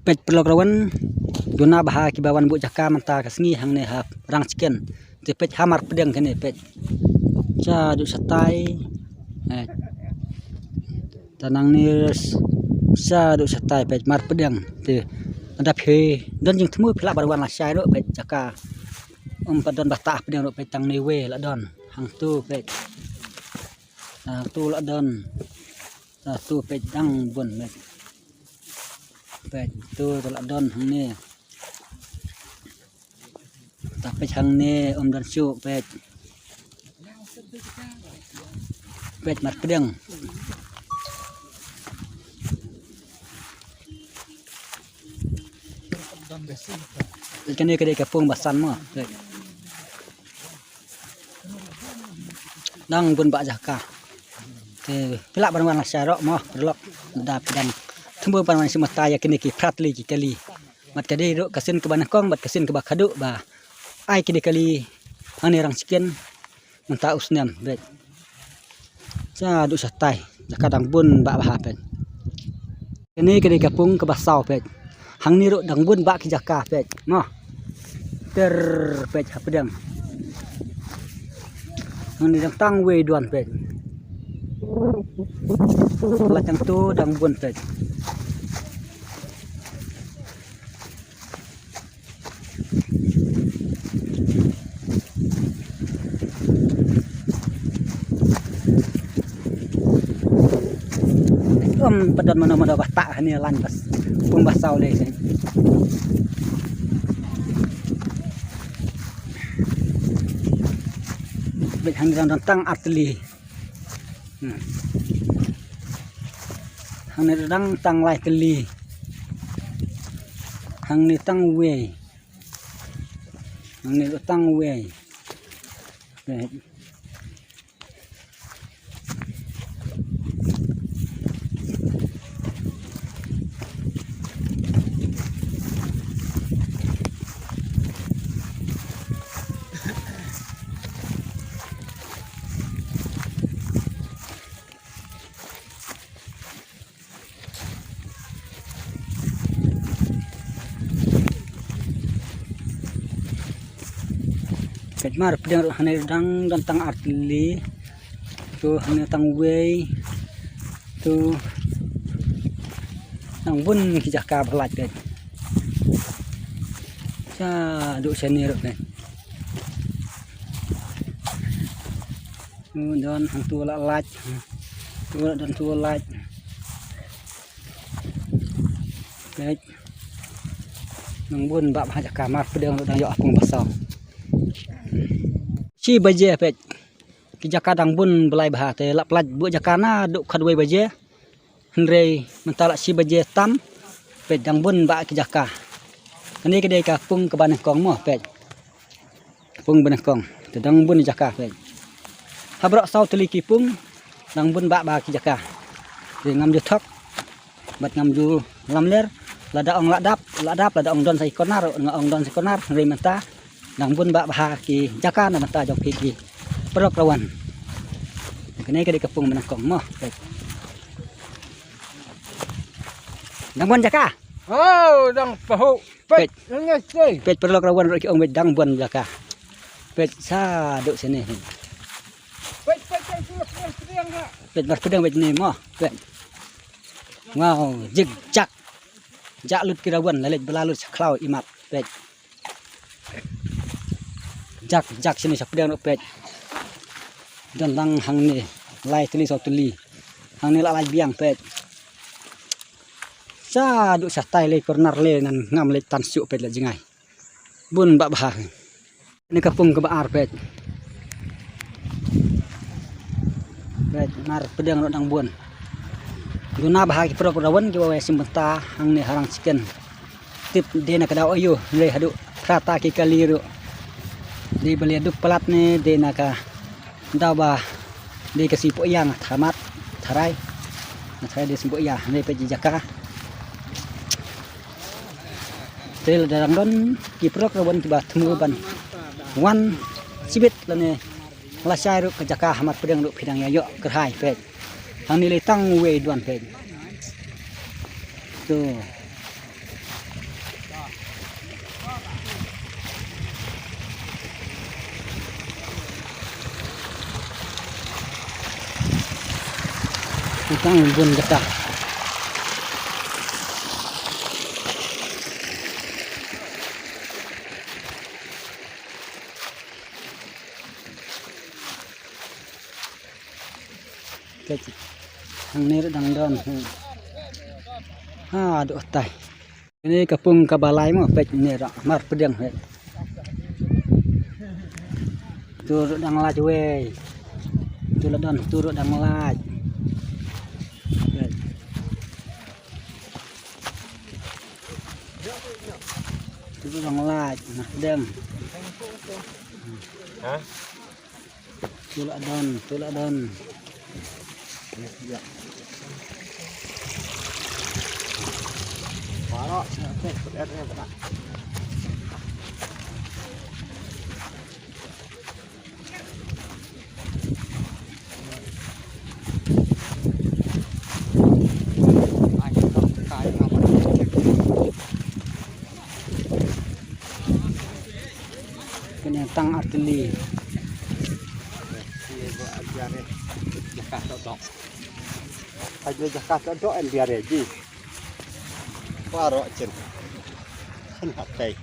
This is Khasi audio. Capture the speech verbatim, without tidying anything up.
Peit paralok rawan, duna bha kiba wan buh jaka mynta ka sngi hangne ha Rangchicken. Te peit ha Marpdeng kane peit. Sha duh shatai. Eh. Te nangne sha duh shatai peit Marpdeng. Te lada phi don jingthmu phi lah ban wan lashai ruh peit jaka. Ym pat don ba tah pdeng ruh peit tang ne wei la don. Hangtu peit. Hangtu la don. Hangtu peit dang bun peit. Peit tu tu la don hangne. Ta peit hangne ym don shuh peit. Peit Marpdeng. Peit kane ka dei ka pung ba san mo. Peit. Dang bun ba jaka. Te phi lah ban wan lashai ruh mo, paralok. Da phi dang thmu ban wan shim bynta ïa kine ki phra tylli ki kali. Bad ka dei ruh ka sien kaba nyngkong bad ka sien kaba khadduh ba ai kine kali hangne Rangchicken mynta u snem beit. Sha duh shatai jaka dang bun ba bha peit. Kane ka dei ka pung kaba saw peit. Hangne ruh dang bun ba ki jaka peit. Mo. Ter peit hapdeng. Hangne dang tang wei duan peit. La tang tu dang bun peit. Ym pat don mano mano ba tah hangne, lan bas pung ba saw lei seh. Beit hangne dang don tang ar tylli. Hmm. Hangne dang tang lai tylli. Hangne tang wei. Hangne tang wei. Beit. Peit Marpdeng ruh hangne dang don tang ar tylli. Tu hangne tang wei. Tu dang bun ki jaka ba lait peit. Sha duh shane ruh peit. Tu don hangtu la lait. Tu la don tu lait. Peit. Dang bun ba bha jaka, Marpdeng ruh dang ïoh pung ba saw. Shi baje peit. Ki jaka dang bun ba lai bha te la pyllait buh jaka naduh khatwei baje. Hynrei mynta la shi baje tam. Peit dang bun ba ki jaka. Kane ka dei ka pung kaba nyngkong mo peit. Pung ba nyngkong. Te dang bun jaka peit. Ha baroh saw tylli ki pung dang bun ba ba ki jaka. Te ngam ju thok bad ngam ju lamler. Lada ong la dap, la dap, lada ong don sa ki corner, nga ong don sa ki corner, hynrei mynta dang bun ba bha ki jaka na bynta jong phi ki paralok rawan. Kane ka dei ka pung ba nyngkong mo. Peit. Dang bun jaka. Oh, dang pahuh. Peit. Peit. Nangis, eh. Peit paralok rawan ruh ki ong beit dang bun jaka. Peit sha duh shane. Peit, peit, peit, peit, peit, peit, peit, peit. Peit Marpdeng peit ne mo. Peit. Wow, jig jak. Jak lut ki rawan, la leit ba la lut sha khlaw imat. Peit. Jak, jak shane sha pdeng ruh peit. Don lang hangne lai tylli saw tylli. Hangne la lai biang peit. Sha duh shatai lei corner lei ngan ngam leit tan shuh peit la jngai. Bun ba bha. Kane ka pung kaba ar peit. Peit Marpdeng ruh dang bun. Duna bha ki paralok rawan kiba wai shim bynta hangne ha Rangchicken. Tip dei na ka daw aïu, hynrei haduh phra ta ki kali ruh. Dei ba la duk palat ne dei na ka daw ba dei ka sngi Pohiang thamat tharai. Na tharai dei sngi Pohiang, hynrei peit ki jaka. Te lada dang don ki paralok rawan kiba thmu ban wan shibit lane lashai ruh ka jaka ha Marpdeng ruh phi dang ïa ïoh kyrhai peit. Hangne lei tang wei duan peit. To. Tang bun kata. Kati. Hangne ruh dang don. Ha, aduh tai. Kane ka pung kaba lai mo, peit ne ruh, mar pdeng peit. Tu ruh dang lait wei. Tu la don, tu ruh dang lait. Peit. Tu ruh dang lait, mar pdeng. Ha? Tu la don, tu la don. Baroh, kane tang artylli. Jaka to dok. Ajo jaka to dok en biar aji. Baroh chin. Kan hatai.